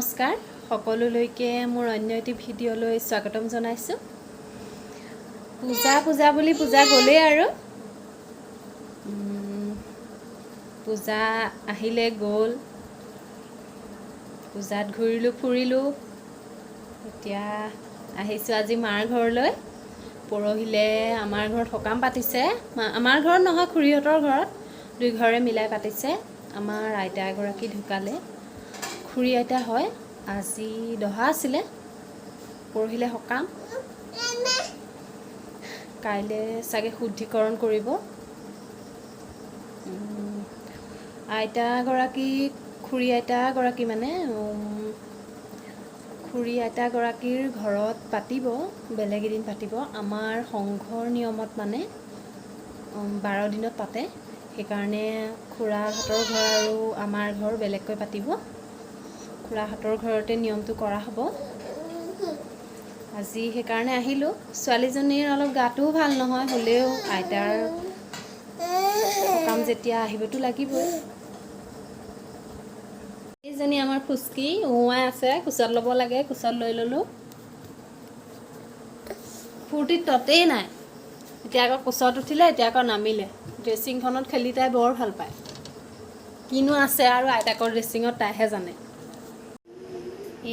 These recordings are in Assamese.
নমস্কাৰ, সকলোলৈকে মোৰ অন্য এটি ভিডিঅ'লৈ স্বাগতম জনাইছোঁ। পূজা পূজা বুলি পূজা গ'লেই আৰু পূজা আহিলে গ'ল। পূজাত ঘূৰিলোঁ ফুৰিলোঁ। এতিয়া আহিছোঁ আজি মাৰ ঘৰলৈ। পৰহিলে আমাৰ ঘৰত সকাম পাতিছে। আমাৰ ঘৰত নহয়, খুৰীহঁতৰ ঘৰত দুই ঘৰে মিলাই পাতিছে। আমাৰ আইতা এগৰাকী ঢুকালে, খুৰী আইতা হয়। আজি দহা আছিলে, পৰহিলে সকাম। কাইলৈ চাগে শুদ্ধিকৰণ কৰিব। আইতাগৰাকী, খুৰী আইতাগৰাকী মানে খুৰী আইতাগৰাকীৰ ঘৰত পাতিব, বেলেগ এদিন পাতিব। আমাৰ সংঘৰ নিয়মত মানে 12 দিনত পাতে। সেইকাৰণে খুৰাহঁতৰ ঘৰ আৰু আমাৰ ঘৰ বেলেগকৈ পাতিব। খুৰাহঁতৰ ঘৰতে নিয়মটো কৰা হ'ব। আজি সেইকাৰণে আহিলোঁ। ছোৱালীজনীৰ অলপ গাটোও ভাল নহয়, হ'লেও আইতাৰ সকাম যেতিয়া আহিবতো লাগিবই। এইজনী আমাৰ ফুচকি উৱাই আছে, কোচত ল'ব লাগে, কোচত লৈ ল'লোঁ। ফূৰ্তিত ততেই নাই। এতিয়া আকৌ কোচত উঠিলে, এতিয়া আকৌ নামিলে। ড্ৰেছিংখনত খেলি তাই বৰ ভাল পায়। কিনো আছে আৰু আইতাকৰ ড্ৰেছিঙত, তাইহে জানে।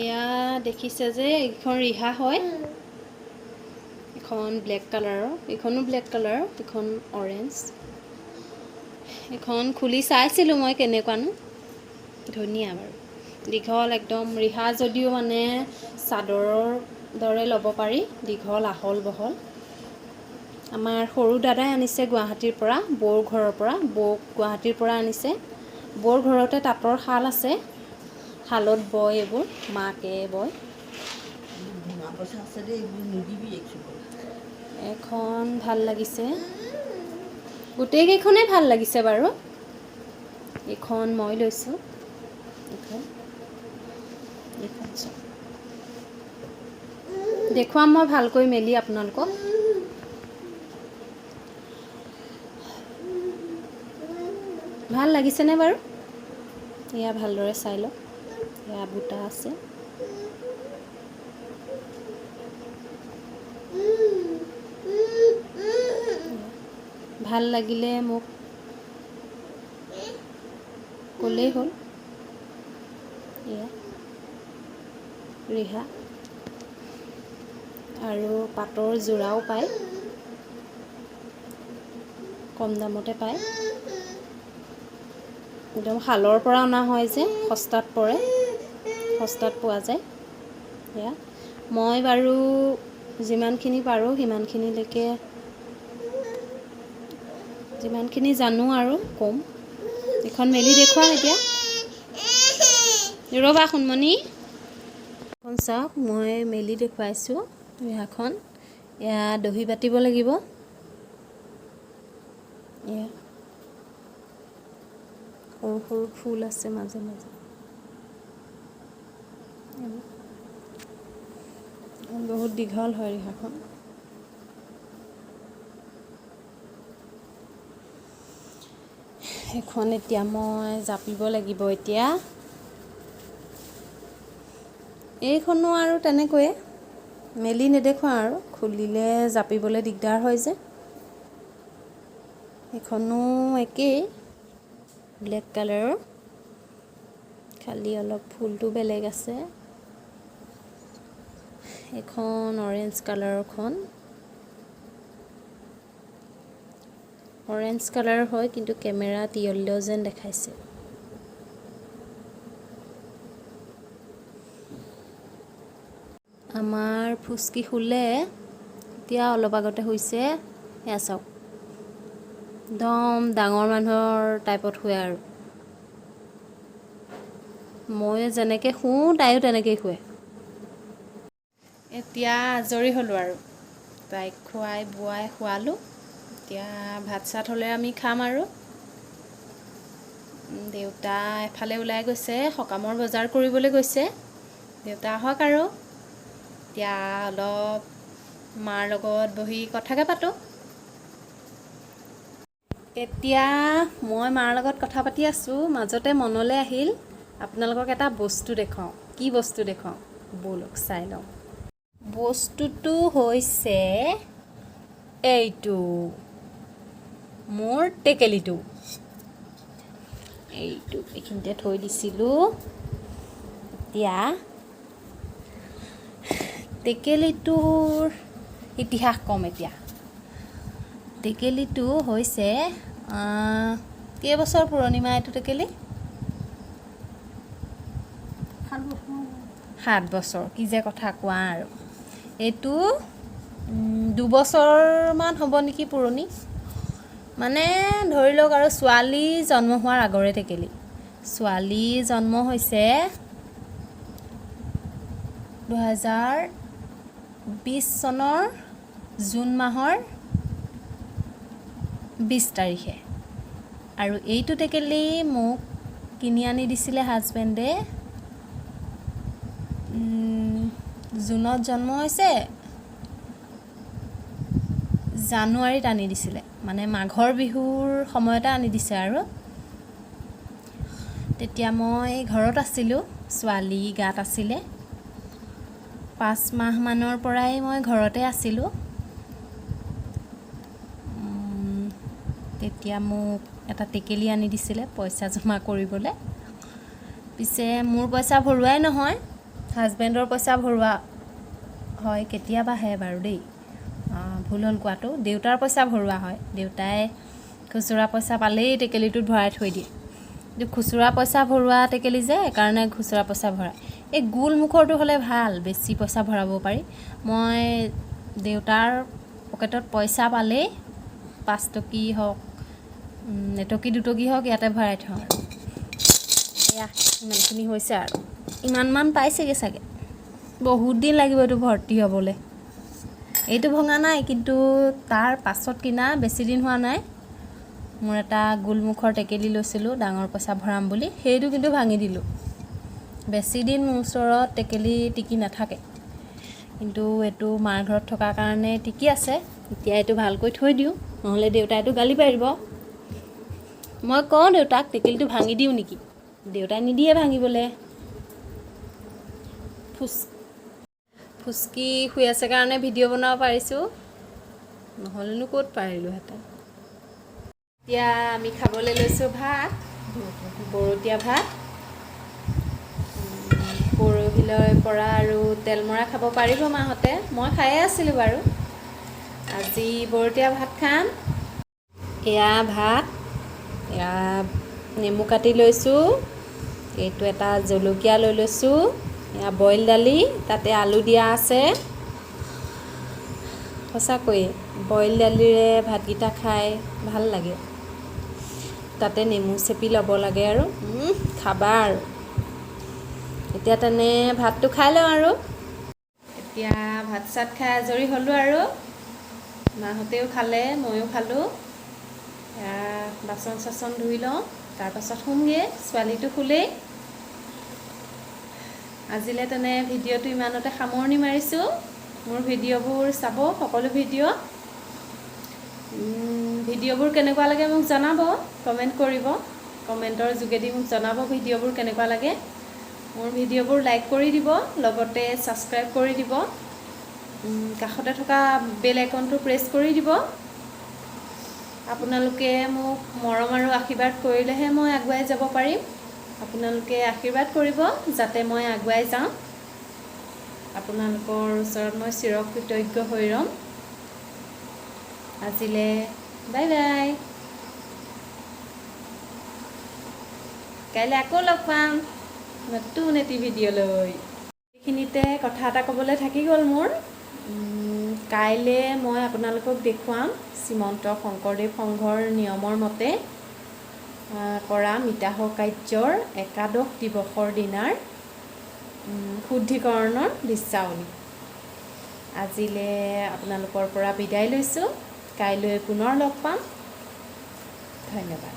এয়া দেখিছে যে এইখন ৰিহা হয়। এখন ব্লেক কালাৰৰ, এইখনো ব্লেক কালাৰৰ, এইখন অৰেঞ্জ। এইখন খুলি চাইছিলোঁ মই কেনেকুৱানো। ধুনীয়া বাৰু, দীঘল একদম ৰিহা যদিও মানে চাদৰৰ দৰে ল'ব পাৰি। দীঘল, আহল বহল। আমাৰ সৰু দাদাই আনিছে গুৱাহাটীৰ পৰা, বৌৰ ঘৰৰ পৰা। বৌক গুৱাহাটীৰ পৰা আনিছে। বৌৰ ঘৰতে তাঁতৰ শাল আছে, শালত বয় এইবোৰ, মাকে বয়। ভঙা পইচা আছে দেই, এইবোৰ নিদিবি একচুৱেলি। এখন ভাল লাগিছে, গোটেইকেইখনেই ভাল লাগিছে বাৰু। এইখন মই লৈছোঁ। এইখন, এইখন চাওক। দেখুৱাম মই ভালকৈ মেলি আপোনালোকক। ভাল লাগিছেনে বাৰু? এয়া ভালদৰে চাই লওক। এয়া বুটা আছে। ভাল লাগিলে মোক ক'লেই হ'ল। এয়া ৰিহা আৰু পাটৰ যোৰাও পায়, কম দামতে পায়। একদম শালৰ পৰা অনা হয় যে সস্তাত পৰে, সস্তাত পোৱা যায়। এয়া মই বাৰু যিমানখিনি পাৰোঁ সিমানখিনিলৈকে, যিমানখিনি জানো আৰু ক'ম। এইখন মেলি দেখুৱাম এতিয়া, ৰ'বা সোণমণি। এখন চাওক, মই মেলি দেখুৱাইছোঁ ৰিহাখন। এয়া দহি বাতিব লাগিব। এয়া সৰু সৰু ফুল আছে মাজে মাজে। বহুত দীঘল হয় ৰিহাখন। সেইখন এতিয়া মই জাপিব লাগিব এতিয়া। এইখনো আৰু তেনেকৈয়ে মেলি নেদেখুৱাওঁ আৰু, খুলিলে জাপিবলৈ দিগদাৰ হয় যে। এইখনো একেই ব্লেক কালাৰৰ, খালি অলপ ফুলটো বেলেগ আছে। এইখন অৰেঞ্জ কালাৰৰখন, অৰেঞ্জ কালাৰ হয়, কিন্তু কেমেৰাত য়েল্ল' যেন দেখাইছে। আমাৰ ফুচকি শুলে এতিয়া, অলপ আগতে শুইছে। এয়া চাওক, একদম ডাঙৰ মানুহৰ টাইপত শুৱে আৰু। মই যেনেকৈ শুওঁ, তাইও তেনেকেই শুৱে। এতিয়া আজৰি হ'লোঁ আৰু, তাইক খুৱাই বোৱাই শুৱালোঁ। এতিয়া ভাত চাত হ'লে আমি খাম আৰু। দেউতা এফালে ওলাই গৈছে, সকামৰ বজাৰ কৰিবলৈ গৈছে। দেউতা আহক আৰু, এতিয়া অলপ মাৰ লগত বহি কথাকে পাতোঁ। এতিয়া মই মাৰ লগত কথা পাতি আছোঁ, মাজতে মনলৈ আহিল আপোনালোকক এটা বস্তু দেখুৱাওঁ। কি বস্তু দেখুৱাওঁ ব'লক চাই লওঁ। বস্তুটো হৈছে এইটো, মোৰ টেকেলিটো। এইটো এইখিনিতে থৈ দিছিলোঁ। এতিয়া টেকেলিটোৰ ইতিহাস ক'ম। এতিয়া টেকেলিটো হৈছে কেইবছৰ পুৰণি মা এইটো টেকেলি? 7 বছৰ। 7 বছৰ! কি যে কথা কোৱা আৰু! এইটো 2 বছৰমান হ'ব নেকি পুৰণি। মানে ধৰি লওক আৰু ছোৱালী জন্ম হোৱাৰ আগৰে টেকেলি। ছোৱালী জন্ম হৈছে 2020 চনৰ জুন মাহৰ 20 তাৰিখে আৰু এইটো টেকেলি মোক কিনি আনি দিছিলে হাজবেণ্ডে। জুনত জন্ম হৈছে, জানুৱাৰীত আনি দিছিলে, মানে মাঘৰ বিহুৰ সময়তে আনি দিছে। আৰু তেতিয়া মই ঘৰত আছিলোঁ, ছোৱালী গাত আছিলে। 5 মাহমানৰ পৰাই মই ঘৰতে আছিলোঁ। তেতিয়া মোক এটা টেকেলি আনি দিছিলে পইচা জমা কৰিবলৈ। পিছে মোৰ পইচা ভৰোৱাই নহয়, হাজবেণ্ডৰ পইচা ভৰোৱা হয় কেতিয়াবাহে বাৰু দেই। ভুল হ'ল কোৱাটো, দেউতাৰ পইচা ভৰোৱা হয়। দেউতাই খুচুৰা পইচা পালেই টেকেলিটোত ভৰাই থৈ দিয়ে। কিন্তু খুচুৰা পইচা ভৰোৱা টেকেলি যে, সেইকাৰণে খুচুৰা পইচা ভৰাই। এই গোল মুখৰটো হ'লে ভাল, বেছি পইচা ভৰাব পাৰি। মই দেউতাৰ পকেটত পইচা পালেই 5 টকী হওক, এটকী দুটকী হওক, ইয়াতে ভৰাই থওঁ। আৰু এয়া ইমানখিনি হৈছে আৰু ইমানমান পাইছেগৈ চাগে। বহুত দিন লাগিব এইটো ভৰ্তি হ'বলৈ। এইটো ভঙা নাই, কিন্তু তাৰ পাছত কিনা বেছি দিন হোৱা নাই, মোৰ এটা গোলমুখৰ টেকেলি লৈছিলোঁ ডাঙৰ পইচা ভৰাম বুলি, সেইটো কিন্তু ভাঙি দিলোঁ। বেছি দিন মোৰ ওচৰত টেকেলি টিকি নাথাকে। কিন্তু এইটো মাৰ ঘৰত থকাৰ কাৰণে টিকি আছে। এতিয়া এইটো ভালকৈ থৈ দিওঁ, নহ'লে দেউতাইতো গালি পাৰিব। মই কওঁ দেউতাক, টেকেলিটো ভাঙি দিওঁ নেকি? দেউতাই নিদিয়ে ভাঙিবলৈ। ফুচকি শুই আছে কাৰণে ভিডিঅ' বনাব পাৰিছোঁ, নহ'লেনো ক'ত পাৰিলোহেঁতেন? এতিয়া আমি খাবলৈ লৈছোঁ ভাত, বৰতীয়া ভাত। পৰহিলৈ পৰা আৰু তেল মৰা খাব পাৰিব মাহঁতে। মই খায়ে আছিলোঁ বাৰু। আজি বৰতীয়া ভাত খাম। এয়া ভাত, এয়া নেমু কাটি লৈছোঁ, এইটো এটা জলকীয়া লৈ লৈছোঁ। এয়া বইল দালি, তাতে আলু দিয়া আছে। সঁচাকৈয়ে বইল দালিৰে ভাতকেইটা খাই ভাল লাগে। তাতে নেমু চেপি ল'ব লাগে আৰু খাবা আৰু। এতিয়া তেনে ভাতটো খাই লওঁ। আৰু এতিয়া ভাত চাত খাই আজৰি হ'লোঁ আৰু মাহঁতেও খালে, ময়ো খালোঁ। এয়া বাচন চাচন ধুই লওঁ, তাৰপাছত শুমগৈ। ছোৱালীটো শুলেই। আজিলৈ তেনে ভিডিঅ'টো ইমানতে সামৰণি মাৰিছোঁ। মোৰ ভিডিঅ'বোৰ চাব সকলো ভিডিঅ'। ভিডিঅ'বোৰ কেনেকুৱা লাগে মোক জনাব, কমেণ্ট কৰিব। কমেণ্টৰ যোগেদি মোক জনাব ভিডিঅ'বোৰ কেনেকুৱা লাগে। মোৰ ভিডিঅ'বোৰ লাইক কৰি দিব, লগতে ছাবস্ক্ৰাইব কৰি দিব, কাষতে থকা বেল আইকনটো প্ৰেছ কৰি দিব। আপোনালোকে মোক মৰম আৰু আশীৰ্বাদ কৰিলেহে মই আগুৱাই যাব পাৰিম। আপোনালোকে আশীৰ্বাদ কৰিব যাতে মই আগুৱাই যাওঁ। আপোনালোকৰ ওচৰত মই চিৰকৃতজ্ঞ হৈ ৰ'ম। আজিলৈ বাই বাই। কাইলৈ আকৌ লগ পাম নতুন এটি ভিডিঅ' লৈ। এইখিনিতে কথা এটা ক'বলৈ থাকি গ'ল মোৰ। কাইলৈ মই আপোনালোকক দেখুৱাম শ্ৰীমন্ত শংকৰদেৱ সংঘৰ নিয়মৰ মতে কৰা মিতাহ কাৰ্যৰ একাদশ দিৱসৰ দিনাৰ শুদ্ধিকৰণৰ দৃশ্যাৱলী। আজিলৈ আপোনালোকৰ পৰা বিদায় লৈছোঁ। কাইলৈ পুনৰ লগ পাম। ধন্যবাদ।